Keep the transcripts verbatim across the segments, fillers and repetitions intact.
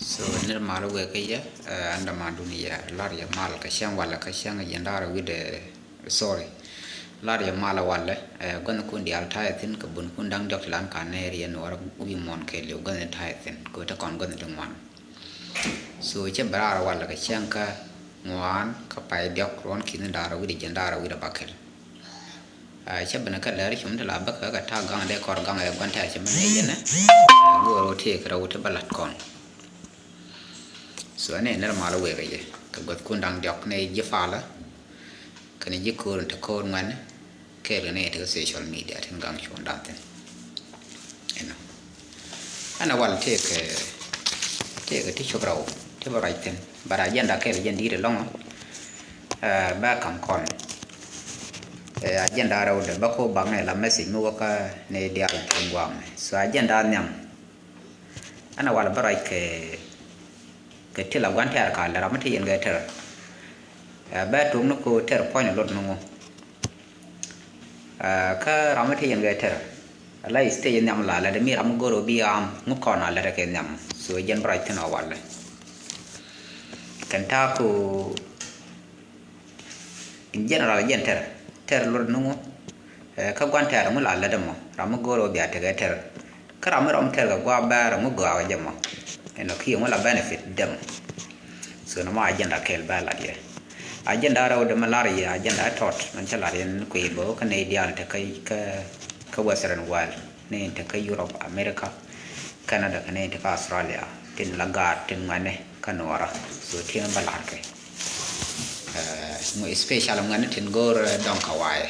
So nir mal wek kä yɛ, eh, andamandun yɛ, lar yɛ mal kä cäŋ walɛ kä cäŋ yɛn dar wi̱dɛ, sorry. Lar yɛ mal walɛ, eh, gua̱n kun dial tayɛ thin kä bun kun daŋ diɔk ti lan ka nɛɛr yɛ nuɔr wi̱i̱ muɔn kɛ liw gua̱n tayɛ thin, kɛ te kɔn gua̱n ti ŋuan. So cɛ bɛ rar walɛ kä cäŋ kä ŋuan kä pay diɔk ruɔn ki̱n dar wi̱dɛ jɛn dar wi̱dɛ bakɛl. Ah, cä ben kä lɛr cum ti la bä kä kä ta̱a̱ gaŋ dee kɔr gaŋ ɛ gua̱n tɛɛr cɛ mɛn ɛ yɛn ɛ. Ah, go̱o̱r wä tëëk rɛw ti bä lat kɔn. So ɛn ɛ nɛr mal wëë kɛ yɛ kɛ guäth kun da̱ŋ diɔk nɛ ji̱ palä. Kɛn ji̱ ko̱o̱r in te ko̱o̱r ŋuɛn kɛɛl kɛ nɛ te kä social media tin gaŋ cuɔ̱n da̱ŋ thin. Ɛnɔ. Ɛn ɛ wal tëëkɛ, tëëkɛ ti cop rɛw ti bä ruac thi̱n. But agenda kɛl jɛn di̱i̱t ɛlɔ̱ŋ. Eh, bɛ ka̱m kɔn. Eh, agenda rɛw dɛ bä ko bak nɛ la message mi wäkä ni diaal ti guam. So agenda nhiam. Ɛn ɛ wal bä ruac kɛ, kɛ ti la gua̱n tɛɛr ka lɛ ram mi ti yɛn kɛ tɛr. Eh, bɛ tok ni ko tɛr puɔ̱ny lot ni ŋu. Ah, kä ram mi ti yɛn kɛ tɛr. Ala stage nhiam la lɛ mi ram mi go̱r ɔ bi am ŋu kɔn a lɛ kɛ nhiam. So jɛn bä ruac thin ɔ walɛ. Kɛn ta̱a̱ ku in general jɛn tɛr. Tɛr lot ni ŋu. Eh, kä gua̱n tɛr ŋu la lɛ dɛ mɔ. Ram mi go̱r ɔ bi a tekɛ tɛr. Kä ram mi ram tɛr kɛ gua̱a̱ bɛɛr ŋu gɔaa kɛ jɛ mɔ. Ɛnɔ kiɛ ŋu la benefit dɛ mɔ. So nɔmɔ agenda kɛl bɛ lat yɛ. Agenda rɛw dɛ mɛ lar yɛ agenda tɔt mɛn cɛ lat yɛn kui̱ bä kä nɛy diaal te kä, kä, kä Western world. Nɛy te kä Europe, America, Canada kɛ nɛy te kä Australia. Tin la gaat tin ŋuɛnɛ kä nuɔra. So tin bä lar kɛ. Eh, ŋu special ŋuɛnɛ tin go̱o̱r, eh, dɔŋ kä wayɛ.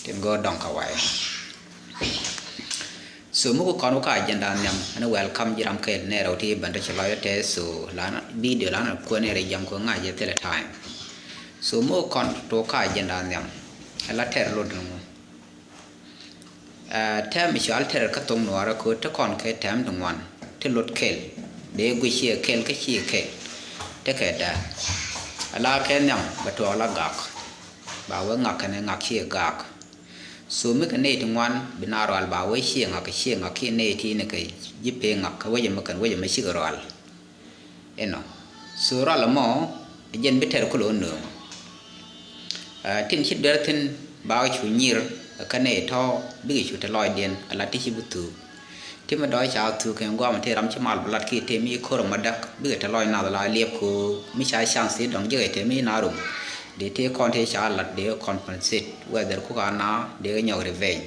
Tin go̱o̱r dɔŋ kä wayɛ. So mi ku kɔn wä kä agenda nhiam ɛn welcome ji̱ ram kɛɛl nɛ rɛw ti bɛn rɛ ci lɔc tɛ so lan video lan kuɛn rɛ jam ko ŋa̱c jɛ thilɛ time. So mi ku kɔn to kä agenda nhiam ɛ la tɛr lot ni ŋu. Eh, tɛm icual tɛr kä thoŋ nuɔrä ko te kɔn kɛ tɛm ti ŋuan ti lot kɛɛl dee guic ciɛ kɛɛl kä ciɛ kɛɛl. Te kɛ dää a la kɛ nhiam bɛ tuɔɔk la gak. Ba wee ŋak kɛnɛ ŋak ciɛ gak. So mi kɛ nɛy ti ŋuan bi na rual ba wee ciɛ ŋak kɛ ciɛ ŋak kiɛ nɛy ti ni kɛ ji̱ pee ŋak kɛ wecɛ mi kɛn wecɛ mi cikɛ rual. Inɔ. So rual ɛmɔ ɛ jɛn bi tɛr kulo nööŋ. Ah, tin ci duer thin ba cu nyir kä nɛy tɔ̱ bikɛ cu te lɔcdiɛn ala ti ci bi thuuk. Ti mi dɔ̱ ca thuk kɛ guam ti ram ci mal bi lat ki te mi ko̱r ma däk bikɛ te lɔc nath la liɛp ko mi ca chance ti dɔ̱ŋ jikɛ te mi na rum. Dee te kɔn te ca lat dee compensate whether ku ka na dee kɛ nyɔk revenge.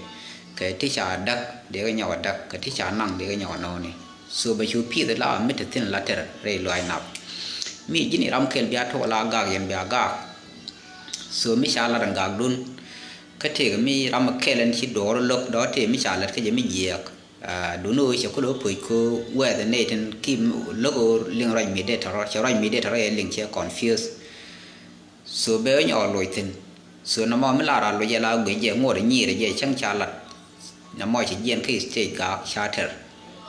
Kɛ ti ca däk dee kɛ nyɔk däk kɛ ti ca naŋ dee kɛ nyɔk nɔɔni. So bɛ cu pieth la mi te thin la ter rɛy luac nath. Mi ji̱n iram kɛl bia tok la gak yɛn bia gak. So mi ca lat in gak dun. Kä tëëk mi ram kɛl in ci duɔɔr lo̱k dɔ̱ tëë mi ca lat kä jɛ mi jiɛɛk. Ah, duni ɣöö cɛ kulɛ wä puc ko wɛɛth nɛy tin ki lo̱k ɣöö liŋ ruac mi dee tɔrɔ cɛ ruac mi dee tɔrɔ yɛ liŋ cɛ confuse. So bɛ wä nyɔɔk loc thi̱n. So nɔmɔ mi la raa loc yɛ la guic jɛ ŋuɔt nyiir jɛ cäŋ ca lat. Nɔmɔ cɛ jiɛn kä stage gaak ca tɛr.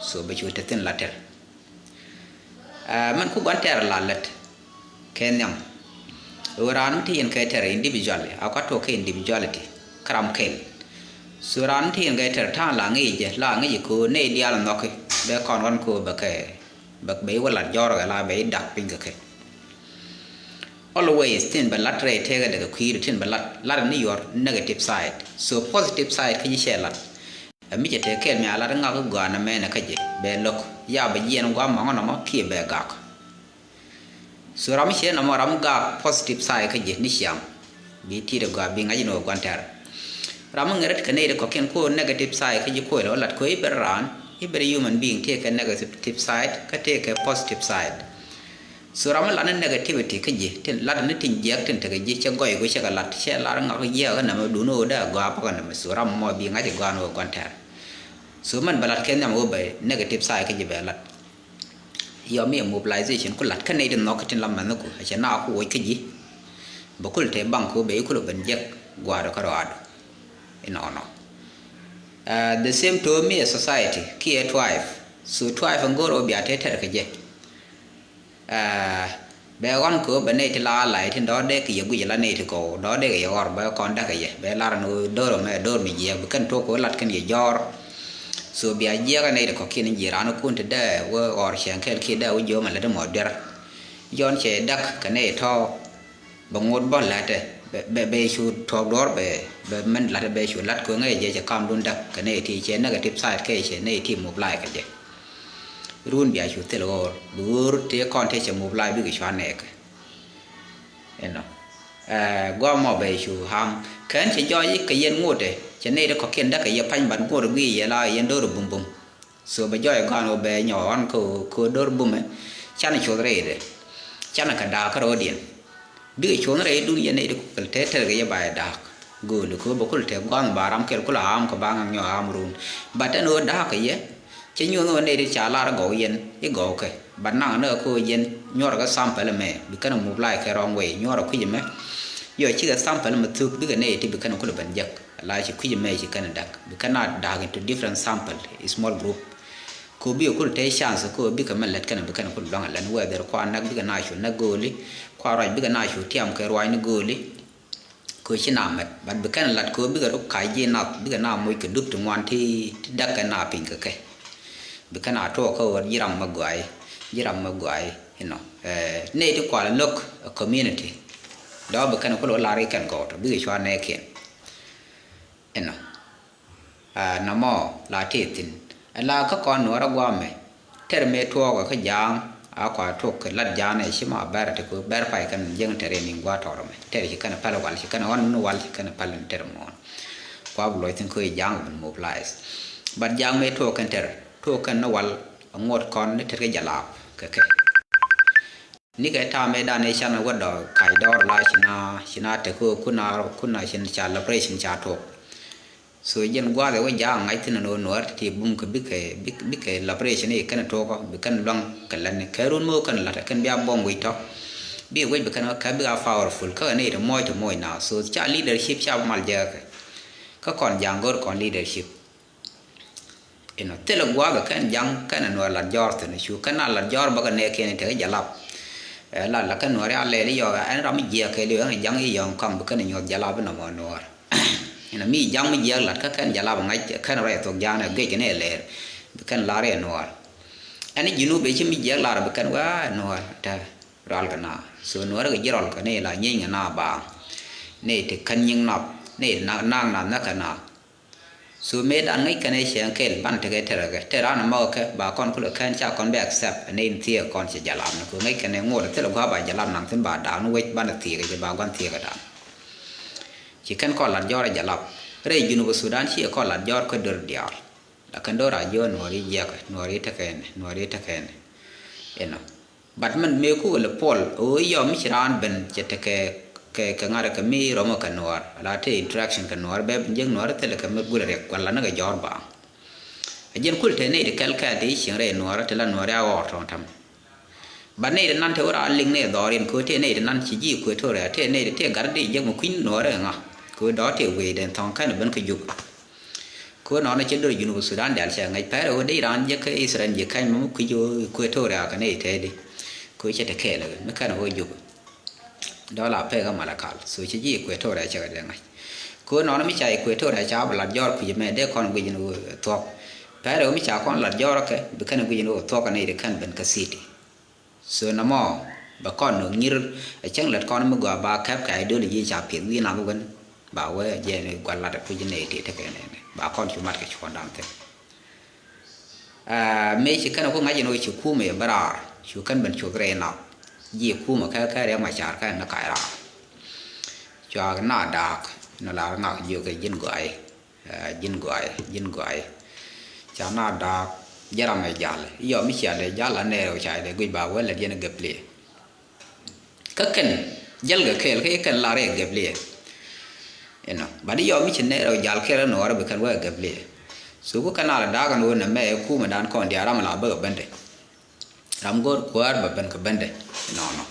So bɛ cu te thi̱n la tɛr. Ah, mɛn ku gua̱n tɛr la lät kɛ nhiam. Ɣöö raan mi ti yɛn kɛ tɛr individually a kuat tuɔk kɛ individuality kä ram kɛl. So raan mi ti yɛn kɛ tɛr ta̱a̱ŋ la ŋi̱i̱c jɛ la ŋi̱i̱c ko̱ nɛy diaal nhɔki bɛ kɔn ɣɔn ko̱ bɛ kɛ bɛ bɛ iwä lat jɔrkɛ la bɛ idak piny kɛ kɛ. Always tin bɛ lat rɛy tëëkɛ dɛ kɛ kui̱du tin bɛ lat lat ni your negative side. So positive side kä ji̱ cɛ lat. Ɛ mi cɛ tëë kɛɛl mi a lat ŋak i̱ gɔaa nɛ mɛnɛ kä jɛ bɛ lo̱k ya bɛ jiɛn guam mɔŋä nɔmɔ kiɛ bɛ gak. So ram mi ciɛ nɔmɔ ram mi gak positive side kä ji̱ ni ciaŋ. Bi ti̱i̱t ɛ gɔaa bi ŋa̱c ni wä gua̱n tɛr. Ram mi ŋɛr rit kɛ nɛy ri kɔ̱kiɛn kuɔ negative side kä ji̱ kuɔc lɛ wä lat kuɛ i̱ ber raan i̱ ber human being tëë kɛ negative side kä tëë kɛ positive side. So ram mi lat ni negativity kä ji̱ tin lat ni tin jiɛk tin tekɛ ji̱ cɛ gɔy guic cɛ kɛ lat cɛ lar ŋak jiɛk kä nɛmɛ duni wä dee a gɔaa pakä nɛmɛ so ram mɔ bi ŋa̱c ɛ gɔaa ni wä gua̱n tɛr. So mɛn bɛ lat kɛ nhiam wä bɛ negative side kä ji̱ bɛ lat. Yɔ mi ɛ mobilization ku lat kä nɛy ti nhɔk kä tin la mɛnh ku a cɛ na ku woc kä ji̱. Bɛ kul te bank ku bɛ i̱ kul ben jek gua̱a̱r kä rɔaadu. Inɔnɔ. Ah, the same to mi ɛ society kiɛ tribe. So tribe ɛn go̱o̱r ɔ bia te tɛr kä jɛ. Ah, bɛ ɣɔn kɛ ɣöö bɛ nɛy ti la alay tin dɔ̱r dee kɛ yɛ guic ala nɛy ti kɔw dɔ̱r dee kɛ yɛ ɣɔr bɛ kɔn däk kɛ yɛ bɛ lar ni ɣöö do̱r ɛmɛ do̱r mi jiɛɛk bi kɛn tuɔk kɛ ɣöö lat kɛn yɛ jɔ̱ɔ̱r. So bia jiɛk ɛ nɛy ti kɔ̱kiɛn ji̱ raan kun ti dee wä ɣɔr cɛɛŋ kɛɛl kiɛ dee wä jiɔam ɛ lät ɛmɔ duer. Jɔn cɛ däk kɛ nɛy tɔ̱ bɛ ŋot bä la̱tɛ bɛ, bɛ, bɛ cu tuɔɔk duɔ̱ɔ̱r bɛ, bɛ mɛn la̱tɛ bɛ cu la̱t kɛ ɣöö ŋäcɛ jɛ cɛ kamdun däk kɛ nɛy ti cɛ negative side kɛ cɛ nɛy ti mobilize kɛ jɛ. Run bia cu thil ɣöör bi ɣöör tëë kɔn tëë cɛ mobilize bikɛ cua nɛɛkɛ. Inɔ. Ɛ, guam mɔ bɛ cu ham. Kɛn cɛ jɔɔc i̱ kɛ yɛn ŋotɛ cɛ nɛy ti kɔ̱kiɛn däk kɛ yɛ pa̱ny ban ŋot guiy yɛ la yɛn do̱r bumbum. So bɛ jɔɔc ɛ gɔ̱a̱n ɣöö bɛ nyɔk ɣɔ̱n kɛ ɣöö do̱r bumɛ. Canɛ cuɔth rɛydɛ. Canɛ kɛ da̱a̱k kärɔ̱diɛn. Bikɛ cuɔth rɛydun yɛn nɛy ti kɔ̱kiɛn tëë tɛr kɛ yɛ ba yɛ da̱a̱k. Gööli kɛ ɣöö bɛ kul tɛk gua̱a̱th ba ram kɛl kul a am kɛ ba ŋa̱k nyɔk a am run. But ɛn ɣöö da̱a̱k kɛ yɛ. Cɛ nyuɔ̱th ɣöö nɛy ti ca lar gɔw yɛn i̱ gɔw kɛ. But naŋ ni ɣä kɛ ɣöö yɛn nyuɔrɛ kɛ sample mɛ bi kɛn move like kɛ wrong way nyuɔrɛ kui̱c mɛ. Yɔ cikɛ sample mɛ thuk bikɛ nɛy ti bi kɛn kul ben jek. La ci kui̱c mɛ ci kɛn da̱k bi kɛn a da̱k into different sample, small group. Kɛ ɣöö bikɛ kul tɛy chance kɛ ɣöö bikɛ mɛ lät kɛn bi kɛn kul luaŋ a lɛn whether kua näk bikɛ na cu näk gööli. Kua ruac bikɛ na cu tiam kɛ ruac ni gööli. Kɛ ɣöö ci na mɛt, but bi kɛn lat kɛ ɣöö bikɛ rɔ kac ji̱ nath, bikɛ na moc kɛ dup ti ŋuan ti, ti däk kɛ na piny kɛ kɛ. Bi kɛn a tuɔɔk kä ɣöö ji̱ ram mɛ gɔaayi, ji̱ ram mɛ gɔaayi, inɔ. Ɛ, nɛy ti kual lo̱k ɛ community. Dɔ̱ bi kɛn kulɛ lar i̱ kɛn gɔw tɔ, bikɛ cua nɛɛkiɛn. Inɔ. Aa, nɔmɔ la tëë thi̱n. Ala kä kɔn nuɔ̱ɔ̱rä guamɛ. Tɛr mëë tuɔɔkä kä ja̱a̱ŋ, a kua tuɔk kɛ lat ja̱a̱ŋ ɛ ci ma bɛr ti ku bɛr pay kɛn jiäŋ tɛr in in gua̱a̱ tɔr mɛ. Tɛr ci kɛn päl wal, ci kɛn ɣɔn ni wal, ci kɛn päl in tɛr muɔ̱ɔ̱n. Kua bi luɔc thi̱n kä i̱ ja̱a̱ŋ bin mobilize. But ja̱a̱ŋ mëë tuɔɔk kɛn tɛr, tuɔɔk kɛn ni wal, a ŋuɔ̱t kɔn ni tɛr kɛ jalap kɛ kɛ. Nikɛ ta̱a̱ mëë dan i̱ can wä dɔ̱ kac dɔɔr la ci na, ci na tek kä kuna, kuna cin ca liberation ca tuɔk. So jɛn gua̱a̱th ɛ wä ja̱a̱ŋ ŋa̱c thi̱n ɛn ɣöö nuäär ti ti bum kɛ bikɛ, bik-, bikɛ liberation i̱ kɛn tuɔk bi kɛn luaŋ kɛ lɛn kɛ run mi wä kɛn la̱t kɛn bia buɔ̱m wi̱c tɔ̱. Bikɛ wec bi kɛn kä bikɛ a powerful kä nɛy ti muɔc ti muɔc na. So ca leadership ca mal jɛ kɛ. Kä kɔn ja̱a̱ŋ go̱r kɔn leadership. Inɔ thilɛ gua̱a̱k kɛn ja̱ŋ kɛn nuɔr lat jɔr thi̱n cu kɛn a lat jɔr bä kɛ nɛɛkiɛn tekɛ jalap. Ɛ lat la kɛn nuɔr ya lɛl i̱ yɔɔk ɛn ram mi jiɛɛk kɛɛliw ɛn ja̱ŋ i̱ yɔɔk kaŋ bi kɛn nyuɔth jalap inɔ mɔ nuɔr. Inɔ mi ja̱ŋ mi jiɛɛk lat kä kɛn jalap ŋa̱c kɛn rɛy thok ja̱a̱n ɛ gec kɛn ɛ lɛɛr bi kɛn lar ɛ nuɔr. Ɛn ji̱ nup ëë ci mi jiɛɛk lar bi kɛn wee nuɔr tɛ rɔal kɛ na. So nuɔr kɛ ji̱ rɔal kɛ ni la nyieeny kɛ na baaŋ. Ni ti kän nyiŋ nath ni naŋ nath näk kɛ na. So mëë dan ŋäc kɛn ɛ cɛ kɛl ban tekɛ tɛrɛ kɛ tɛrɛ an mɔk kɛ ba kɔn kulɛ kɛn ca kɔn bɛ accept ni in thiek kɔn cɛ jalap ni kɛ ŋäc kɛn ɛ ŋot thilɛ gua ba jalap naŋ thin ba daak ni wec ban thiek kɛ ba guan thiek kɛ daak. Ci kɛn kɔn lat jɔr ɛ jalap rɛy Junub Sudan ci kɔn lat jɔr kä dör diaal. La kɛn dör a jiɔ nuɔri jiɛkɛ nuɔri tekɛ ni nuɔri tekɛ ni. Inɔ. But mɛn mëë kukɛ lɛ puɔl ɣöö yɔ mi ci raan ben cɛ tekɛ kɛ, kɛ ŋa̱t kɛ mi rɔmɔ kɛ nuɔɔr ala te interaction kɛ nuɔɔr bɛ ben jek nuɔɔr thilɛ kɛ mi gulɛ riɛk kuala ni kɛ jɔɔr baaŋ. A jiɛn kul te nɛy ti kɛl kɛɛl ti ci cieŋ rɛy nuɔɔr ti la nuɔɔr ya ɣɔɔr tɔ̱ŋ tɛm. But nɛy ti nan te wä raan liŋ nɛy dhɔriɛn kɛ ɣöö te nɛy ti nan ci ji̱ Equatoria te nɛy ti te gat di jek mi kui̱n nuɔɔr ɛ ŋa kɛ ɣöö dɔ̱ te wecdɛn thɔ̱ŋ kɛn ben kä Juba. Kɛ ɣöö nɔnɔ cɛ dör Junub Sudan diaal cɛ ŋäc pɛr ɛ ɣöö dee raan jek kä Israel ji̱ kɛny mɛ mi kui̱c ɣöö Equatoria kɛ nɛy tɛɛdi. Kɛ ɣöö cɛ te kɛɛl ɛ mi kɛn ɣöö Juba. Dɔla pek kä Malakal so cɛ ji̱ Equatoria cɛ kɛ dee ŋa̱c. Kɛ ɣöö nɔnɔ mi ca Equatoria ca bi lat jɔɔr kui̱c mɛ dee kɔn guic ni ɣöö thuɔ̱k. Pɛr ɛ ɣöö mi ca kɔn lat jɔɔr kɛ bi kɛn guic ni ɣöö thuɔ̱k kɛ nɛy ti kɛn ben kä city. So nɔmɔ bɛ kɔn nööŋ nyir ɛ cäŋ lät kɔn mi gɔaa ba kɛp kɛ ideology ca piɛth wi̱i̱ nath wän ba wee jɛ ni gua̱l lat ɛ puc nɛy ti tekɛ nɛnɛ ba kɔn cu mat kɛ cuɔ̱ɔ̱ŋdan thi̱n. Aa, mëë ci kɛn ku ŋa̱c in wee ci kumɛ bä raar cu kɛn ben cuth rɛy nath ji̱ kumɛ kɛ kɛ Riɛk Macar kɛn ni kac raar. Cuak na daak ni lar ŋak jiök kɛ ji̱n gɔaayi. Aa, ji̱n gɔaayi, ji̱n gɔaayi. Ca na daak jɛ ram ɛ jal. Yɔ mi cia dee jal anɛɛrɛ wä ca dee guic ba wä lät yɛn gɛp liɛ. Kä kɛn jäl kɛ kɛɛl kä kɛn lar yɛ gɛp liɛ. Inɔ. Bat yɔ mi ci nɛɛrɛ wä jal kɛɛl nuɔɔrɛ bi kɛn wä gɛp liɛ. So ku kɛn al daak ɛn wä nɛ mɛ kumɛ dan kɔn diaal ram la bä kɛ bendɛ. Ram go̱o̱r kuäär bɛ ben kɛ bendɛ. Inɔnɔ.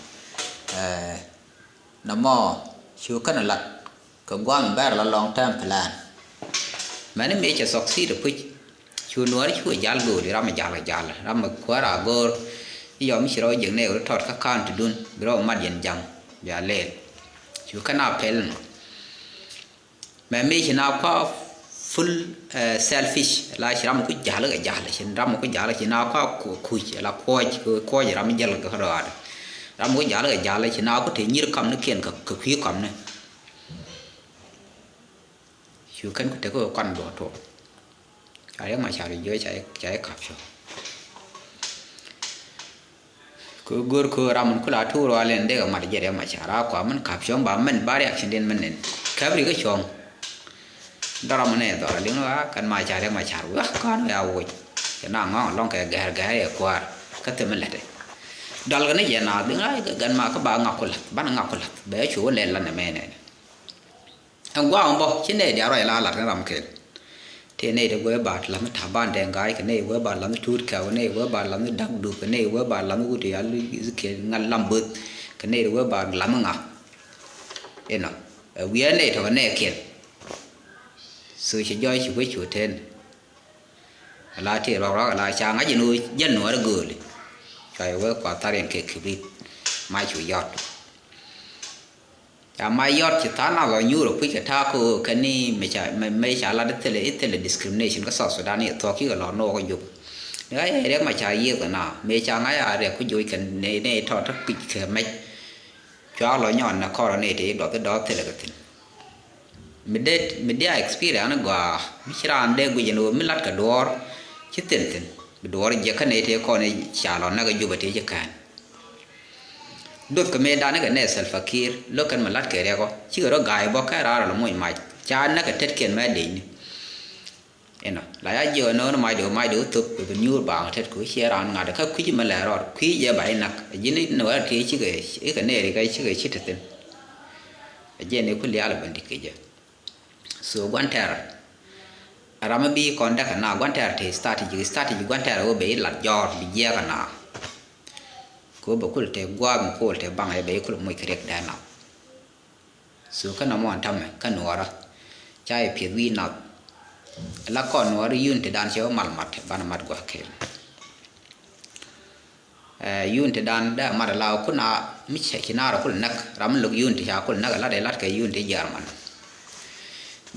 Ɛɛ, nɔmɔ cu kɛn lat kɛ guam bɛr la long term plan. Mɛni mëë cɛ succeed puc cu nuɔɔri cu jal go̱o̱ri ram jal kɛ jal ram kuäär a go̱o̱r. Yɔm ci rɔ jiäk nɛ ɣöö tɔt kä county dun bi rɔ mat yɛn ja̱ŋ bia lɛɛl. Cu kɛn a pɛl nɔ. Mɛ mëë ci na kua full, eh, selfish, la ci ram ku jal kɛ jal, ci ram ku jal ci na kua ku-, kuc, la kuɔc, kuɔc ram jal kɛ rɔɔd. Ram ku jal kɛ jal ci na ku te nyir kam ni kiɛn kɛ, kɛ kui̱ kam ni. Cu kɛn ku te kɛ kuan duɔ tuɔ. Ca Riɛk Macar jiö ca, ca kap cu. Kɛ go̱r kɛ ram min kula tuur wal in dee kɛ mat jɛ Riɛk Macar a kua min kap cuɔ̱ŋ ba min ba reaction din min nin. Käp ri kä cuɔ̱ŋ. Dɔrɔ min ɛ dhɔr liŋ wa kɛn Macar Riɛk Macar wa kɔn ya woc. Kɛ na ŋɔŋ lɔŋ kɛ gɛr gɛr yɛ kuaar. Kä thim min lɛt ɛ. Dɔl kɛ ni jɛ na liŋ a gɛn ma kä ba ŋak ku lath, ban ŋak ku lath. Bɛ cu wä lɛl lan ɛ mɛnɛ. Ɛn gua̱a̱k ɛn bä ci nɛy diaal ruac la lat kɛn ram kɛl. Tëë nɛy ti guɛ ba la̱th ni Taban Dɛŋ Ga̱a̱c, kɛ nɛy guɛ ba la̱th ni Tuut Kɛw, kɛ nɛy guɛ ba la̱th ni Dak Dup, kɛ nɛy guɛ ba la̱th ni Wut Yal Ezekiel Ŋa̱l Lam Böth, kɛ nɛy guɛ ba la̱th ni ŋa. Inɔ ɛ wi̱i̱ ɛ nɛy tɔ̱ kɛ nɛy kɛl. So ci jɔɔc ci guɛ cu tɛn. Ala tëë ruak ruak ala ca ŋa̱c in ɣöö jäl nuɔɔr ɛ gööli. Cua yɛ wee kua thar yɛn kɛ kibrit. Ma cu yɔt. Ca ma yɔt ci tha̱a̱ŋ na lɔ nyuur ɛ kui̱ kɛ ta̱a̱ kä ɣöö kɛn ni mëë ca, mëë, mëë ca lat ithilɛ, ithilɛ discrimination kä South Sudan i̱ thuɔ̱k kikɛ lɔ no̱o̱k kä Jup. Ni ɣa̱c ɛ Riɛk Macar yiëëth ɛ na mëë ca ŋa̱c a Riɛk ku joc kɛ ni, ni tɔ̱, tɔ̱ kui̱c kɛ mɛc. Cua lɔ nyɔn nɛ kɔr ni ti dɔth, dɔth thilɛ kɛ thi̱n. Mi det, mi diaa experience ni gɔaa mi ci raan dee guic ni ɣöö mi lat kɛ duɔɔr ci thil thi̱n. Bi duɔɔr jiɛk kä ni ti kɔn i̱ ca lɔ näk ɛ Jup ɛ ti ci kään. Duɔth kɛ mëëdan kɛ nɛy Salva Kiir lo̱k kɛn mi la̱t kɛ riɛk ɔ cikɛ rɔ ga̱a̱c bä kɛ raar ɔ lɛ moc mac ca näk kɛ tetkiɛn mɛ dec ni. Inɔ la ya jiök ɛn ɣän mac dee mac dee wä thop kɛ bi nyuur baaŋ tet kɛ wä ciɛ raan ŋa̱t kä kui̱ci mi lɛ rɔɔd kui̱ jɛ ba inäk ji̱n inɔ wä ti cikɛ ikɛ nɛy ri kɛ cikɛ ci te thi̱n. Ɛ jiɛn iku liaal ɛ ben di̱t kɛ jɛ. So gua̱n tɛr ram mi bi kɔn däk kɛ na gua̱n tɛr te strategy, strategy gua̱n tɛr ɣöö ben ilat jɔɔr bi jiɛk kɛ na. Kɛ ɣöö bɛ kul te gua̱a̱th mi kul te baŋ ɛ ben ikul moc kɛ riɛk dee na. So kä nɔmɔ ɛn tämɛ kä nuɔɔrä ca yɛ piɛth wi̱i̱ nath. La kɔn nuɔɔrä yun te dan cɛ wä mal mat banɛ mat gua̱a̱th kɛl. Ɛ yun te dan dee mat la kun a mi cɛ ci naar kul näk ram mi lo̱k yun te ca kul näk la dee lat kɛ yun te German.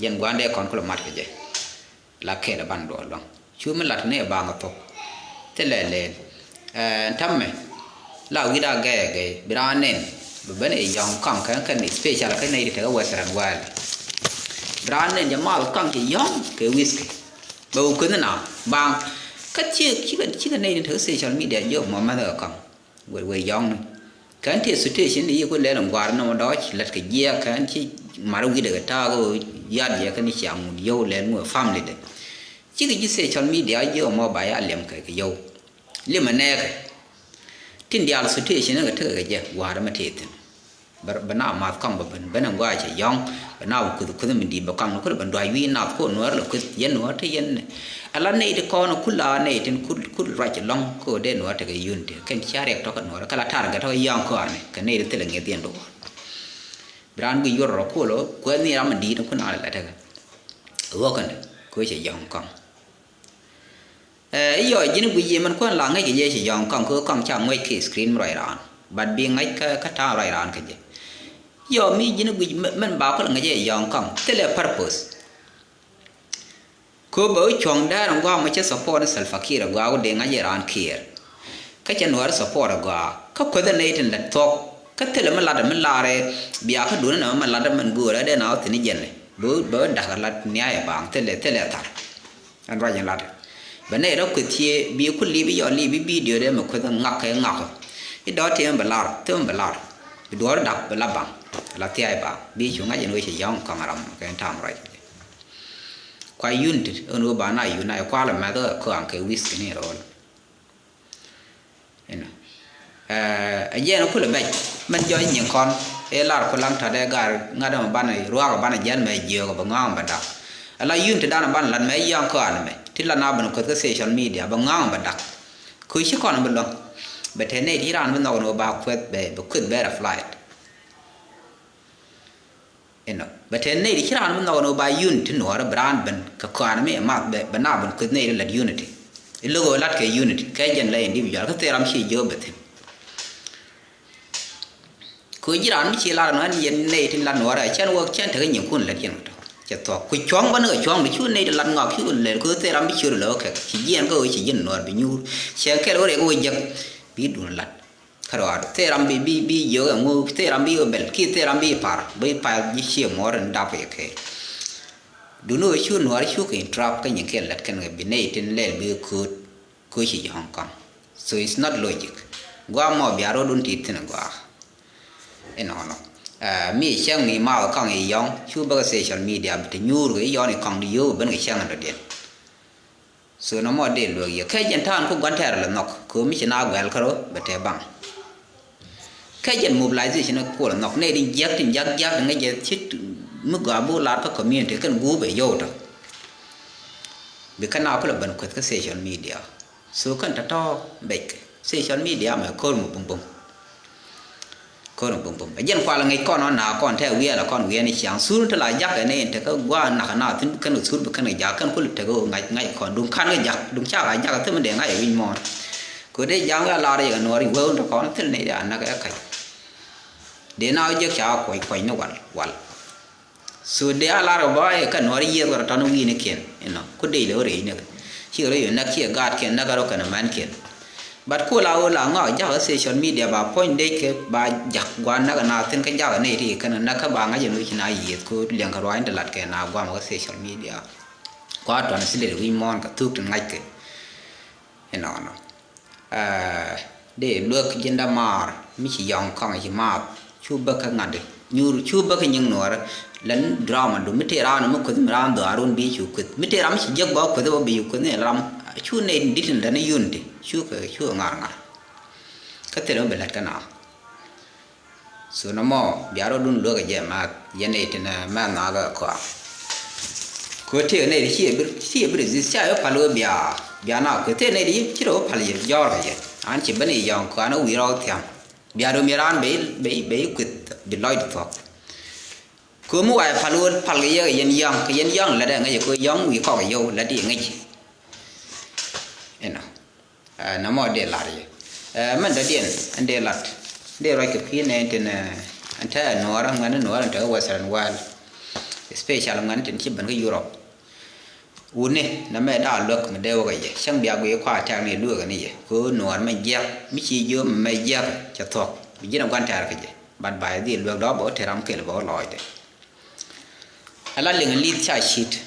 Jɛn gua̱a̱n dee kɔn kul mat kɛ jɛ. La kɛɛl ɛ ban duɔl lɔ̱ŋ cu mi lat ni ɛ baŋ ɛ thok. Thilɛ lɛl ɛn tämɛ la wi̱i̱da gɛɛ gɛɛ bi raan nɛn bi ben ɛ yɔ̱ŋ kaŋ kɛn kɛn special kä nɛy ti tekɛ western world. Bi raan nɛn jɛ mal kaŋ cɛ yɔ̱ŋ kɛ whisky bɛ wä kueth ni na baŋ. Kä cikɛ cikɛ nɛy ti tekɛ social media jiök mɔ mɛth kɛ kaŋ. Wee wee yɔ̱ŋni kɛn ti situation ni yi ku lɛl in gua̱a̱r nɔmɔ dɔ̱ɔ̱c lät kɛ jiɛɛk kɛn ci mar wi̱dɛ kɛ ta̱a̱k ɣöö ya̱t yɛ kɛn ci aŋun yio̱w lɛl ŋuɛ family dɛ. Cikɛ ji̱ social media ji̱ ɣöö mɔ ba ya liɛm kɛ kɛ yio̱w. Liɛm ɛ nɛɛkɛ tin diaal situation ni kɛ tekɛ kɛ jɛ gua̱a̱r ɛmɛ tëë thi̱n. Bɛ, bɛ na math kɔŋ bɛ ben ben in gɔaa cɛ yɔ̱ŋ bɛ na bɛ kuth kuth mi di̱i̱t bɛ kɔŋ ni kulɛ ben duac wi̱i̱ nath ko nuɔ̱ɔ̱r lɛ kuth yɛn nuɔ̱ɔ̱r te yɛn ni. Ala nɛy ti kɔn kula nɛy tin kul kul ruac lɔ̱ŋ ko dee nuɔ̱ɔ̱r tekɛ yun ti kɛn cia riɛk tɔ̱ kɛ nuɔ̱ɔ̱r kɛ la tar gɛ tɔ̱ kɛ yɔ̱ŋ kɔaani kɛ nɛy ti thilɛ ŋi̱eth yɛn duɔ̱ɔ̱r. Bi raan guic yuɔr rɔ kuɔl ɔ kuɛth ni ram mi di̱i̱t ni kun a lɛ lɛ tekɛ. Ɛ ɣɔ̱kɛn ko cɛ yɔ̱ŋ kɔŋ. Ɛ iyɔ ji̱n guic yɛ mɛn kuɛn la ŋäc kɛ jɛ ci yɔ̱ŋ kɔŋ kä kɔŋ ca ŋuɛc kɛ screen mi ruac raan. But bi ŋäc kä, kä ta̱a̱ ruac raan kä jɛ. Iyɔ mi ji̱n guic mɛ-, mɛn ba kɔl ŋäc jɛ yɔ̱ŋ kɔŋ thilɛ purpose. Kä bɛ wä cuɔ̱ŋ dɛɛr in gua̱a̱k mɛ cɛ support ni Salva Kiir in gua̱a̱k wä dee ŋa̱c jɛ raan Kiir. Kä cɛ nuɔɔri support in gua̱a̱k kä kuäthɛ nɛy tin lät thuɔ̱k kä thilɛ mi lat mi laarɛ bia kä duuni nɛ mi lat min go̱o̱rɛ dee na wä thi̱n i̱ jɛn. Bɛ wä, bɛ wä da̱k lat niaayɛ baaŋ thilɛ, thilɛ thar. Ɛn ruac in lat. Bɛ nɛy rɔ kueth cie bi ku li̱p i̱ yɔ li̱p i̱ bidio dee mɛ kueth ŋak kɛ ŋak. I̱ dɔ̱ tëë mɛ bɛ lar, tëë mɛ bɛ lar. Bi duɔ̱ɔ̱r da̱k bɛ la baŋ. La thia̱a̱c baŋ. Bi cu ŋa̱c ɛn wee cɛ yɔ̱ŋ kɔŋ ram kɛ ɛn ta̱a̱m ruac. Kua yun ti ɛn wee ba na yun na ɛ kualɛ mɛth ɛ kɔaŋ kɛ wi̱th kɛ ni rɔɔl. Inɔ. Ɛ, ɛ jiɛn kulɛ bɛc mɛn jɔc nyin kɔn ɛ lar ku laŋ ta̱t ɛ gar ŋa̱t ɛmɛ banɛ ruaak ɛ banɛ jiɛn mɛ jiöök ɛ bɛ ŋɔaŋ bɛ dak. Ala yun ti dan ɛ banɛ lat mɛ yɔ̱ŋ kɔn ɛmɛ ti la na bɛn kueth kä social media bɛ ŋɔaŋ bɛ dak. Kö ci kɔn ɛ bi luäŋ bɛ te nɛy ti raan bi nhɔk ɛn ɣöö ba kueth bɛ, bɛ kueth bɛ rɛ flight. Inɔ bɛ te nɛy ti ci raan mi nhɔk ni ba unity nuɔɔrä bi raan ben kɛ kɔaani mi ɛ math bɛ, bɛ na ben kueth nɛy ti lat unity. Ilo̱k ɣöö lat kɛ unity kɛ jɛn la individual kä thil ram ci jiök bɛ thi̱n. Kɛ ɣöö ji̱ raan mi ci lar ɛnɔ ɛn yɛn nɛy ti lat nuɔɔrä cɛn wä cɛn tekɛ nyinkun lät yɛn kɛ tɔ. Cɛ thuɔ̱k ku cuɔ̱ŋ bä ni kɛ cuɔ̱ŋ di cu nɛy ti lat ŋɔak cu lɛl ku thil ram bi ciöt lɛ wä kɛ ci jiɛn kä ɣöö ci ji̱n nuɔɔr bi nyuur. Cɛ kɛl wä riɛk wä jek bi duun lat. Kä rɔɔdu thil ram bi bi bi jiök ɛŋu thil ram bi wä bɛl ki thil ram bi par bi par ji̱ cie muɔɔr in dap kɛ kɛ. Duni wä cu nuɔɔr cu kɛ in trap kä nyin kɛl lat kɛn kɛ bi nɛy tin lɛl bi kööt. Kööc ci Hong Kong. So it's not logic. Guam mɔ bia rot wun ti thin guak. Inɔnɔ. Mi cäŋ ni ma kɔŋ i yɔŋ cu bä kɛ social media bi ti nyuur kɛ i yɔn i kɔŋ di yio̱w ben kɛ cäŋ in dɔ̱diɛn. So nɔmɔ dee luek yɛ kɛ jɛn ta̱a̱n ku gua̱n tɛɛr lɛ nhɔk kɛ mi ci na guɛl kärɔ bɛ tɛ baŋ. Kɛ jɛn mobilization kuɔl nhɔk nɛy din jiäk tin jiak jiak ŋäc jɛ ci mi gɔaa bi lar kä community kɛn gup ɛ yɔw tɔ. Bi kɛn a kulɛ ben kueth kä social media. So kɛn tɔ̱tɔ̱ bec kɛ social media mɛ ko̱r mi bumbum. Ko̱r mi bumbum ɛ jɛn kual ŋäc kɔn ɔn na kɔn tɛ wiɛl ɛ kɔn wiɛl ni ciaŋ sur ti la jak ɛ nɛy in tekä gua̱a̱ nak na thin bi kɛn kɛ sur bi kɛn kɛ jak kɛn kulɛ tekä ŋa̱c ŋa̱c kɔn duŋ kan kɛ jak duŋ cak a jak ɛ thim in dee ŋa̱c ɛ wi̱ny mɔɔn. Kɛ dee ja̱a̱ŋ wä a lar yɛ kɛ nuɔɔr i̱ wee wun tɔ kɔn thil ni dee a näk ɛ kac. Dee na wä jiäk ca wä kuɔc kuɔc ni wal wal. So dee a lar kɛ bä ɛ kɛ nuɔɔr yiëëth kɛ rɔ tɔn wi̱i̱ ni kiɛn inɔ ku dee lɛ wä rɛy ni kɛ. Cikɛ rɔ yɛ näk ciɛ gaat kiɛn näk kɛ rɔ kɛn män kiɛn. But ku la wä la ŋɔak ja̱k kä social media ba puɔ̱ny dee kɛ ba ja̱k gua̱n näk kɛ na thin kä ja̱k kɛ nɛy ti kɛn näk kä ba ŋa̱c ɛn wec na yiëëth ku liɛŋ kɛ ruac ni ti lat kɛ na guam kä social media. Kua tɔn si lɛ wi̱i̱ muɔ̱ɔ̱n kɛ thuk tin ŋa̱c kɛ. Inɔnɔ. Dee luek ji̱n dämaar mi ci yɔ̱ŋ kɔŋ ci maath cu bäk kä ŋa̱t nyuur cu bäk kä nyiŋ nuɔɔrä. Lɛn drama du mi tëë raan mi kueth mi raan dhɔaar wun bi cu kueth mi tëë ram mi ci jiäk bä kueth bä bi cu kueth ni ram cu nɛy dit in lɛn unity cu kɛ cu kɛ ŋa̱r ŋa̱r. Kä thilɛ mi bi lät kä na. So nɔmɔ bia rɔdun luäk a jɛ math yɛn nɛy tin mɛ nhɔakɛ kɔa. Kɛ tëë nɛy ti ci a bir ci a bir zith ca yɛ pal wä bia bia na kɛ tëë nɛy ti ci rɔ wä pal yɛ jɔɔr kɛ yɛ. An ci ben i̱ yɔ̱ɔ̱ŋ kɔan wä wi̱i̱ rɔw thia̱ŋ bia rom yɛ raan bɛ bɛ bɛ kueth bi lɔc di thuɔ̱k. Kɛ mi wa yɛ pal wä pal kɛ yɛ kɛ yɛn yɔ̱ɔ̱ŋ kɛ yɛn yɔ̱ɔ̱ŋ lät ɛ ŋäc kɛ yɔ̱ɔ̱ŋ wi̱i̱ kɔk yɛ wä lät di ŋäc. Inɔ. Nɔmɔ dee lar yɛ mɛn dɔ̱diɛn ɛn dee lat dee ruac kɛ kui̱ nɛ tin ɛn te nuɔɔrä ŋuɛn nuɔɔrä ɛn te western world. Especially ŋuɛn tin ci ben kä Europe. Wuni nɛ mɛ daa luäk mi dee wä kɛ yɛ cäŋ bia guiy kua tɛk ni luäk ni yɛ kɛ nuɔɔr mɛ jiɛk mi ci jiö mɛ jiɛk cɛ thuɔk bi ji̱n a gua̱n tɛɛr kɛ jɛ. But ba yɛ dhil luäk dɔ̱ bä wä te ram kɛl bä wä lɔɔcdɛ. Ala liŋ li̱th ca cit.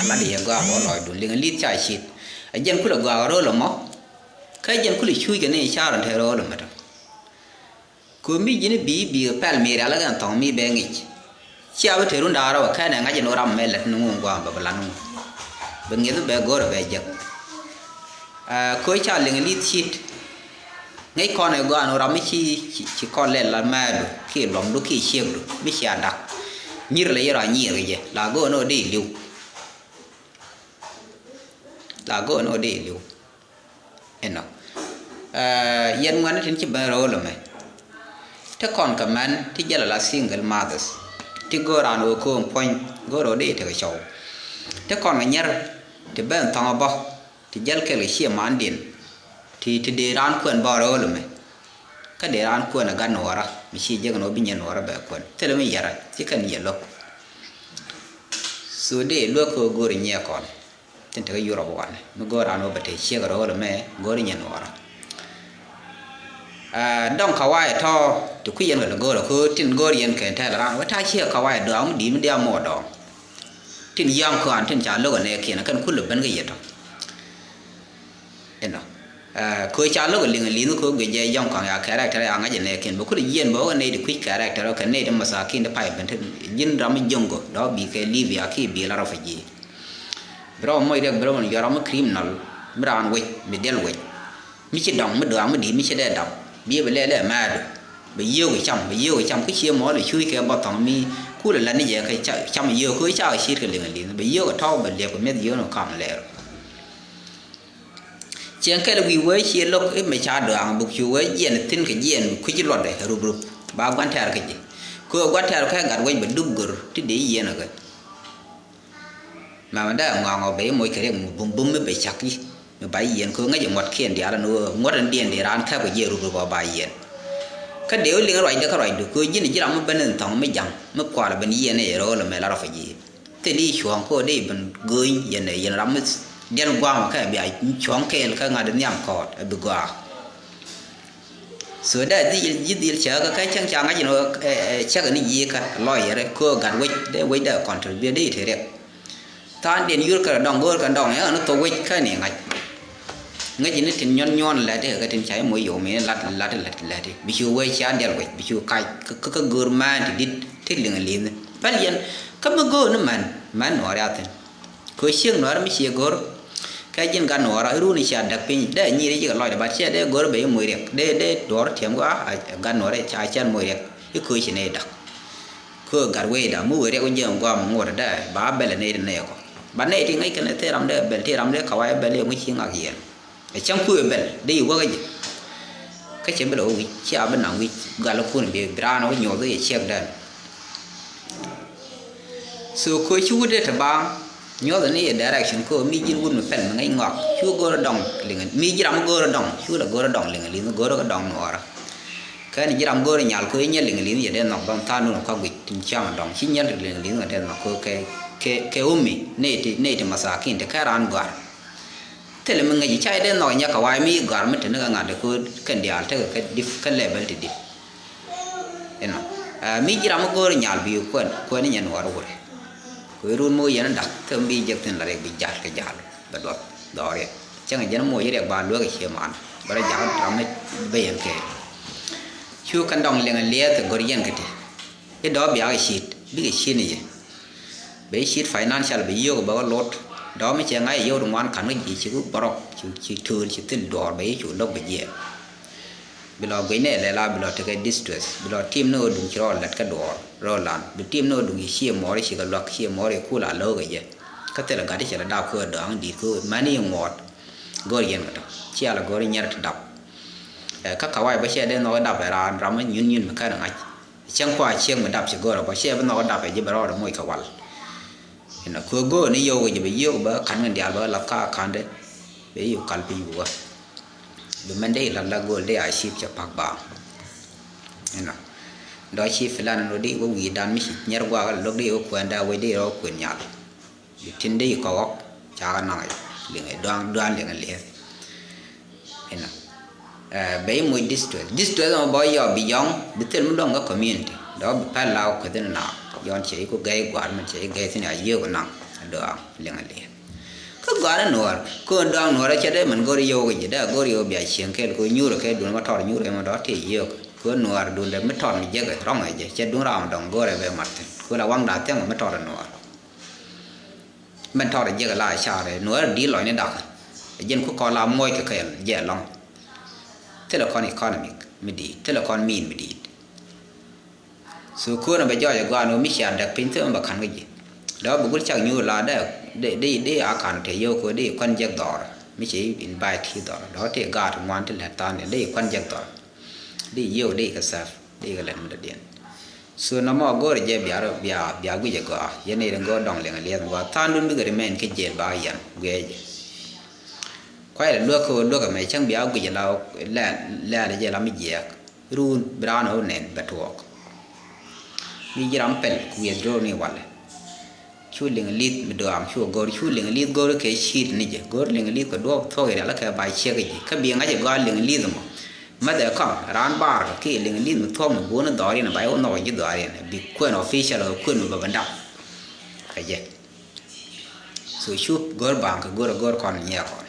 Ala di yɛ gɔaa bä lɔcdun liŋ li̱th ca cit. A jɛn kulɛ gɔaa ro̱l ɛmɔ. Kä jɛn kulɛ cuc kɛ ni car ɛn te ro̱l ɛmɛ tɔ. Kɛ mi ji̱n bi bi kɛ pɛl mi rial kɛ ɛn thɔŋ mi bɛ ŋic. Cia bi te run da̱a̱r ɛ wä kɛn ɛ ŋa̱c ɛn wä ram ɛmɛ lɛt ni ŋuŋ gɔaa bɛ bɛ lan ŋuŋ. Bɛ ŋi̱eth bɛ go̱r ɛ bɛ jek. Ɛ kɛ ca liŋ li̱th cit. Ŋäc kɔn ɛ gɔaa ni ram mi ci ci kɔn lɛl la mɛɛdu kiɛ luɔmdu kiɛ ciekdu mi cia dak. Nyir lɛ yɛr a nyiir kɛ jɛ la go̱o̱n ɔ dee li̱w. La go̱o̱n ɔ dee li̱w. Inɔ. Ɛ yɛn ŋuɛn tin ci ben ro̱o̱l ɛmɛ. Ti kɔn kɛ mɛn ti jɛl ala single mothers. Ti go̱o̱r an ɣöö ko̱o̱ŋ puɔ̱ny go̱o̱r ɣöö dee tekɛ cɔw. Ti kɔn kɛ nyɛr ti ben thɔŋ ɛ bä. Ti jäl kɛl kɛ ciɛ mandiɛn ti ti dee raan kuɛn bä rɛw ɛlɔmɛ. Kä dee raan kuɛn ɛ gat nuɔɔrä mi ci jek ɛn ɣöö bi nyɛ nuɔɔrä bɛ kuɛn thilɛ mi yɛrɛ ci kɛn yɛ lo̱k. So dee luäk kɛ ɣöö go̱o̱ri nyiɛ kɔn tin tekɛ Yurop wanɛ mi go̱o̱r raan ɣöö bɛ te ciek rɛw ɛlɔmɛ go̱o̱ri nyɛ nuɔɔrä. Aa dɔŋ kawaayɛ tɔ̱ ti kui̱ yɛn kɛ lɛ go̱o̱rä kɛ ɣöö tin go̱o̱r yɛn kɛ tɛl raan wä ta̱a̱ ciek kawaayɛ dɔaŋ mi di̱i̱t mi diaal mɔ dɔɔŋ. Tin yɔ̱ŋ kɔaŋ tin ca lo̱k ɛ nɛɛkiɛn kɛn kulɛ ben kä yɛ tɔ. Inɔ. Ɛ kɛ ca lo̱k ɛ liŋ ɛ li̱nh kɛ guic jɛ yɔ̱ŋ kɔaŋ ya character ya ŋa̱c ɛ nɛɛkiɛn bɛ kulɛ jiɛn bɛ wä kɛ nɛy ti kui̱c character kɛ nɛy ti masakin ti pay ben ti ji̱n ram mi jo̱ŋ gɔ dɔ̱ bi kɛ Libya ki bi la refugee. Bi rɔ moc riɛk bi rɔ mɔ yɔ̱r ram mi criminal mi raan wec mi diɛl wec. Mi ci dɔŋ mi dɔaŋ mi di̱i̱t mi ci dee dap biɛ bi lɛl ɛ mɛɛdu. Bɛ yio̱o̱k cam bɛ yio̱o̱k cam kä cie mɔɔl ɛ cuuc kɛ bɔthɔŋ mi kulɛ la ni jɛ kɛ cam yio̱o̱k kä ca kɛ ciet kɛ liŋ liŋ bɛ yio̱o̱k ɛ tɔ̱w bɛ liɛp kɛ mi̱eth yio̱o̱k ni kɔam lɛɛr. Cieŋ kɛl wi̱i̱ wee cie lo̱k i̱ mɛ ca dɔaŋ buk cu wee jiɛn thi̱n kɛ jiɛn bi kui̱ci luɔtdɛ rup rup ba gua̱n tɛ̈r kɛ ji̱. Kɛ ɣöö gua̱n tɛ̈r kɛ gat wec bɛ dup gör ti dee yieen ɛ kɛ. Mɛmɛ dee ŋɔaŋɔ bɛ i̱ moc kɛ riɛk mi bum bum mi bɛ cak i̱ mi ba i̱ yiɛn kɛ ŋäc i̱ ŋuɔ̱tkiɛn diaal ɛn ɣöö ŋuɔ̱t ɛn diɛn dee raan kɛp kɛ jiɛ rut rut bä ba yiɛn. Kä dee wä liŋ ruacdɛ kä ruacdu kɛ ɣöö ji̱n ji̱ ram mi ben in thɔ̱ŋ mi ja̱ŋ mi kual ben yiëë ni rööl ɛmɛ la refugee. Thil i̱ cuɔ̱ɔ̱ŋ kä ɣöö dee ben gööny yɛn, yɛn ram mi diɛl gua̱a̱m kä bia cuɔ̱ɔ̱ŋ kɛɛl kä ŋa̱t nhiam kɔɔt ɛ bi gɔaa. So dee ji̱ dhil, ji̱ dhil cäkä kä cäŋ ca ŋa̱c in ɣöö, ɛ, ɛ, cäkä ni ji̱ kä lɔyɛr kä ɣöö gat wec dee wec dee contribute dee te riɛk. Tha̱a̱ŋdiɛn yur kɛ dɔ̱ŋ go̱o̱r kɛ dɔ̱ŋ yɛ ɣän thok wec kä ni ŋa̱c. Ŋäci ni tin nyuɔn nyuɔn lɛt i̱ kɛ tin ca i̱ moc yom i̱ lat lat lɛt lɛt i̱ bi cu wee cian diɛl wec bi cu kac kä, kä, kä go̱o̱r mään ti di̱t ti liŋ li̱nh. Päl yɛn kä mi go̱o̱r ni män, män nuɔɔr ya thi̱n. Kɛ ciek nuɔɔr mi cie go̱o̱r kɛ ji̱n gat nuɔɔr i̱ run i̱ cia däk piny dee nyir i̱ cikɛ lɔcdɛ bat ciɛ dee go̱o̱r ben i̱ moc riɛk dee, dee duɔ̱ɔ̱r tiɛm kä a, a gat nuɔɔr i̱ ca cian moc riɛk i̱ köö ci nɛy da̱k. Kɛ ɣöö gat wecda mi wëë riɛk wä jiɛn guam ŋuɔ̱t dee ba bɛl ɛ nɛy ti nɛy kɔ. Ba nɛy ti ŋäc kɛn ɛ thil ram dee bɛl ti ram dee kawai bɛl yɛ ŋui̱c ci ŋak yɛn. Ɛ cäŋ kuëë bɛl dee yi wäk ɛ jɛ. Kä cɛ bi lɛ wä wi̱c cia bi naŋ wi̱c gal kun bi, bi raan wä nyuɔth yɛ ciɛk dɛn. So kɛ ɣöö ci wut dee te baaŋ. Nyuɔth ni yɛ direction kɛ ɣöö mi ji̱n wut mi pɛl mi ŋäc ŋɔak cu go̱o̱r dɔŋ liŋ mi ji̱ ram go̱o̱r dɔŋ cu lɛ go̱o̱r dɔŋ liŋ liŋ go̱o̱r kä dɔŋ nuɔɔrä. Kɛn ji̱ ram go̱o̱r nyal kɛ ɣöö nyɛl liŋ liŋ yɛ dee nhɔk bäŋ tha̱a̱ŋ dun kua guic tin ciaŋ dɔŋ ci nyɛl liŋ liŋ kɛ dee nhɔk kɛ ɣöö kɛ, kɛ, kɛ umi nɛy ti, nɛy ti masakin ti kɛ raan gɔ̱a̱r. Thilɛ mi ŋäc ca dee nhɔk nyɛ kɛ wa̱a̱ mi gɔ̱a̱r mi te ni kɛ ŋa̱t kɛ ɣöö kɛn diaal tekɛ kɛ dip kɛ level ti dip. Inɔ, ɛ, mi ji̱ ram mi go̱o̱r nyal bi kuɛn, kuɛn inyɛ nuɔɔr wurɛ. Kuɛ run mi wä yɛn dak thil mi bi jek thin la riɛk bi jal kɛ jal bɛ duɔth dhɔriɛ. Cäŋ jɛn moc riɛk ba luek cie man bɛ rɔ jak ram mi bɛ yɛn kɛ. Cu kɛn dɔŋ liŋ liɛth go̱r yɛn kɛ ti. I̱ dɔɔ biak i̱ cit bikɛ cit ni jɛ. Bɛ i̱ cit financial bɛ yio̱k bɛ wä lot. Dɔɔ mi cɛ ŋa̱c i̱ yio̱k ri ŋuan ka̱n kä ji̱ ci ku bärɔk ci, ci tööl ci thil duɔɔr bɛ i̱ cu lo̱k bɛ jiɛɛn. Bi lɔ guic nɛ lɛl a bi lɔ tekɛ distress bi lɔ tim ni ɣöö duŋ ci rɔɔd lät kä duɔɔr rɔɔd lan bi tim ni ɣöö duŋ ci cie mɔɔr ci kɛ luak cie mɔɔr ci kul a lo̱o̱k kɛ jɛ. Kä thilɛ gat i̱ cɛ lɛ dap kä ɣöö dɔ̱a̱ŋ di̱i̱t kä ɣöö mɛn i̱ ŋuɔɔt. Go̱o̱r yɛn kɛ tɔ cia lɛ go̱o̱r i̱ nyɛr ti dap. Ɛ, kä kawac bä cɛ dee nhɔk i̱ dap ɛ raan ram mi nyun nyun mi kɛn ɛ ŋa̱c. Cäŋ kua ciek mi dap ci go̱o̱r ɛ bä cɛ bi nhɔk i̱ dap ɛ ji̱ bɛ rɔɔd ɛ moc kɛ wal. Inɔ kɛ go̱o̱r ni yio̱w kɛ jɛ bɛ yio̱w bä ka̱n kɛn diaal bä lath ka ka̱n dee. Bɛ yio̱w kal piny bi wä. Bi mɛn dee ilat la go̱o̱l dee a cip cɛ pak baaŋ. Inɔ dɔ̱ cip filan in wä dee wä wi̱i̱ dan mi ci nyɛr guakä lok dee wä kuɛn daa wec dee rɔ kuɛn nyal. Bi tin dee kɔk ɣɔk cakɛ naŋ liŋɛ duaŋ duaŋ liŋɛ liɛth. Inɔ, ɛ, bɛ i̱ moc distress distress ɛmɔ bä yɔ bi yɔŋ bi thil mi dɔŋ kä community dɔ̱ bi pɛl la kueth in na. Yɔn cɛ i̱ ku gɛy gua̱a̱r min cɛ i̱ gɛy thin a yiëëk naŋ. Dɔ̱a̱ŋ liŋɛ liɛth kä gɔaa ni nuɔɔr kɛ ɣän dɔ̱a̱ŋ nuɔɔr cɛ dee min go̱r yio̱w kɛ ji̱ dee go̱r yio̱w bia cieŋ kɛɛl kɛ ɣöö nyuurɛ kɛ duun ma tɔr nyuurɛ mɔ dɔ̱ tëë yio̱w kɛ ɣöö nuɔɔr duundɛ mi tɔr mi jiäkɛ rɔ̱ŋɛ jɛ cɛ duun ram dɔ̱ŋ go̱rɛ bɛ mat thi̱n kɛ ɣöö la waŋda thiäŋ mi tɔr nuɔɔr. Mɛn tɔɔt a jiɛk a la a car ɛ nuɔɔr a di̱i̱t lɔcni dakä. A jiɛn ku kɔn la muɔc kɛ kɛɛl jɛ ɛlɔ̱ŋ. Thilɛ kɔn economic mi di̱i̱t thilɛ kɔn mean mi di̱i̱t. So ko̱n a bɛ jɔɔc a gɔaa ni ɣöö mi cia däk piny thil mi bɛ ka̱n kä ji̱. Dɔ̱k bi gul cak nyuur la dee dee dee a ka̱n te yio̱w ko̱ dee kuan jiɛk dhɔr mi ci invite ci dhɔr dɔ̱k tëë gaat ŋuan ti lät tha̱a̱ŋ dee kuan jiɛk dhɔr. Dee yio̱w dee kɛ serve. Dee kɛ lät mi dɔ̱diɛn. So nɔmɔ go̱o̱rɛ jɛ bia rɔ bia bia guic ɛ gɔaa yɛn i̱ rin go̱o̱r dɔŋ liŋ ɛ liɛth mi gɔaa tha̱a̱ŋdun bikɛ remain kä jël ba yɛn guiɛcɛ. Kuayɛ lɛ luäk kä ɣöö luäk ɛmɛ cäŋ bia guic ɛ la lɛl lɛl jɛ la mi jiɛɛk. Ruun bi raan ɣöö nɛn bɛ tuɔɔk. Mi ji̱ ram pɛl ku withdraw ni walɛ. Cu liŋ li̱th mi dɔaŋ cu go̱r cu liŋ li̱th go̱r kɛ ci̱t ni jɛ go̱r liŋ li̱th kɛ duɔ̱ɔ̱p thuɔ̱k irial kɛ ba ciek ji̱ kä bi ŋa̱c ɛ gɔaa liŋ li̱th mɔ. Mäthɛ kɔŋ raan bar kɛ kiɛ liŋ li̱th mi thuɔ̱k mi buɔ̱n dhɔriɛn ba iwä nhɔk ji̱ dhɔriɛn bi kuɛn official kɛ kuɛn mi bä bä dap. Kɛ jɛ. So cu go̱r baŋ kɛ go̱r go̱r kɔn nyiɛ kɔn.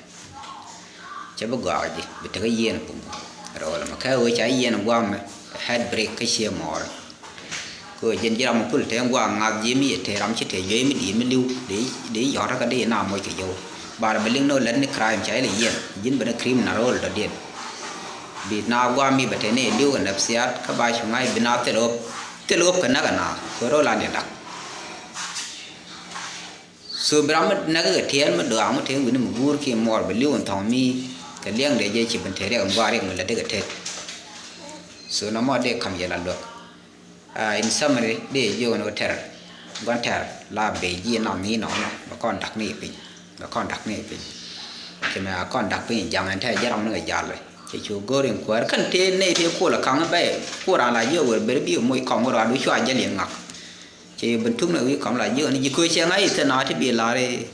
Cɛ bi gɔaa ji̱ bi tekɛ yieen pum. Rɔɔl mɛ kɛ ɣöö ca yieen guam mɛ head break kä ciɛ mɔɔr. Kɛ ɣöö ji̱n ji̱ ram mi pul tëë guam ŋa̱th ji̱ mi yɛ tëë ram ci tëë juey mi di̱i̱t mi li̱w dee yɔ̱t kä dee na moc kɛ yio̱w. Bar bɛ liŋ ni ɣöö lät ni crime ca ilɛ yieen ji̱n bɛ ni criminal rɔɔl dɔ̱diɛn. Bi na guam mi bɛ tëë ni li̱w kɛ nafsiyat kä ba cu ŋa̱c bi na thil ɣöp thil ɣöp kɛ näk ɛ na kɛ rɔɔl an yɛ dak. So bi ram mi näk kɛ tiɛɛl mi dɔaŋ mi te wi̱ni mi guur kiɛ muɔɔr bi li̱w in thɔŋ mi kɛ liɛŋdɛ jɛ ci bin te riɛk in gua̱a̱r riɛk mi lät dikɛ tet. So nɔmɔ dee ka̱m yɛ la luäk. Ah, in summary dee jiök ni wä tɛr gua̱n tɛr la bee ji̱ nɔm ni nɔmɔ bɛ kɔn dak ni piny bɛ kɔn dak ni piny. Ci mɛ a kɔn dak piny jaŋ ɛn tɛ jɛ ram ni kɛ jal. Cɛ cu go̱r in kuäär kän tëë nɛy tëë kol a kaŋ bɛy. Ku raan la jiök wer ber bi moc kɔm wä rɔaadu cua jäl yɛn ŋak. Cɛ yɛ ben tuk ni wi̱i̱ kɔm la jiök ni ji̱ köö cɛ ŋa̱c i̱ thil na ti bi lar i̱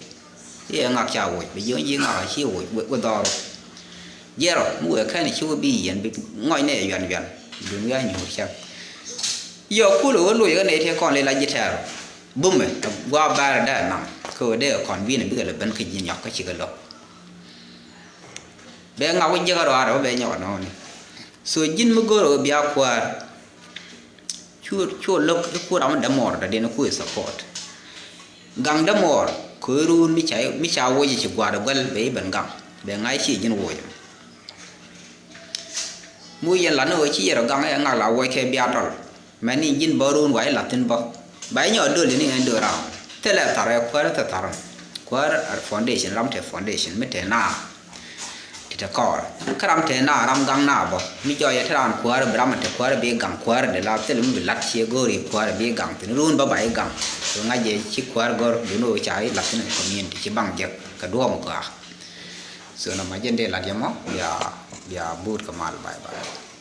ɛ ŋak ca woc bi jiök ji̱ ŋak a ci woc wä dhɔr. Jiɛrɔ mi wëë kɛn ci wä bi yɛn bi ŋɔc nɛ yuan yuan. Dun wi̱i̱ a nyuur cäŋ. Yɔ kul wä loc kä nɛy tëë kɔn lɛ la ji̱ tɛɛr. Bumɛ gua̱a̱ bɛr dee nam kä wä dee kɔn bi̱n bikɛ lɛ ben kä ji̱ nyɔk kä cikɛ lo̱k. Bɛ ŋak wä jiäkä rɔaarɛ wä bɛ nyɔk nɔɔni. So ji̱n mi go̱o̱rɛ wä bia kuäär. Cu cu lo̱k i̱ ku ram dämuɔɔr dɔ̱diɛn i̱ ku i̱ support. Gaŋ dämuɔɔr kɛ ruun mi ca mi ca woc i̱ ci gua̱a̱r i̱ guäl bɛ i̱ ben gaŋ. Bɛ ŋa̱c ci ji̱n woc. Mu yɛn lat ni ɣöö ci yɛr ɔ gaŋ ɛ ŋak la wuɔckɛ bia tɔl. Mɛn ni ji̱n bä ruun wa i̱ la̱th thi̱n bä. Ba i̱ nyɔɔk döl ni ɣän döl ram. Thilɛ thar ɛ kuäär thil thar. Kuäär ɛ foundation, ram te foundation mi te naar. Ti te kɔɔr kä ram te naar, ram gaŋ naar bä. Mi jɔɔyɛ te raan kuäär bi ram te kuäär bi gaŋ kuäär de la thil mi bi la̱t ciɛ go̱o̱ri kuäär bi gaŋ thi̱n ruun bä ba i̱ gaŋ. Kɛ ŋa̱c jɛ ci kuäär gɔ̱r duni ɣöö ca i̱ la̱th thi̱n community ci baŋ jek kɛ duɔ̱ɔ̱m gɔaa. So nɔmɔ jɛn dee lat yɛ mɔ bia bia buut kɛ mal, bye bye.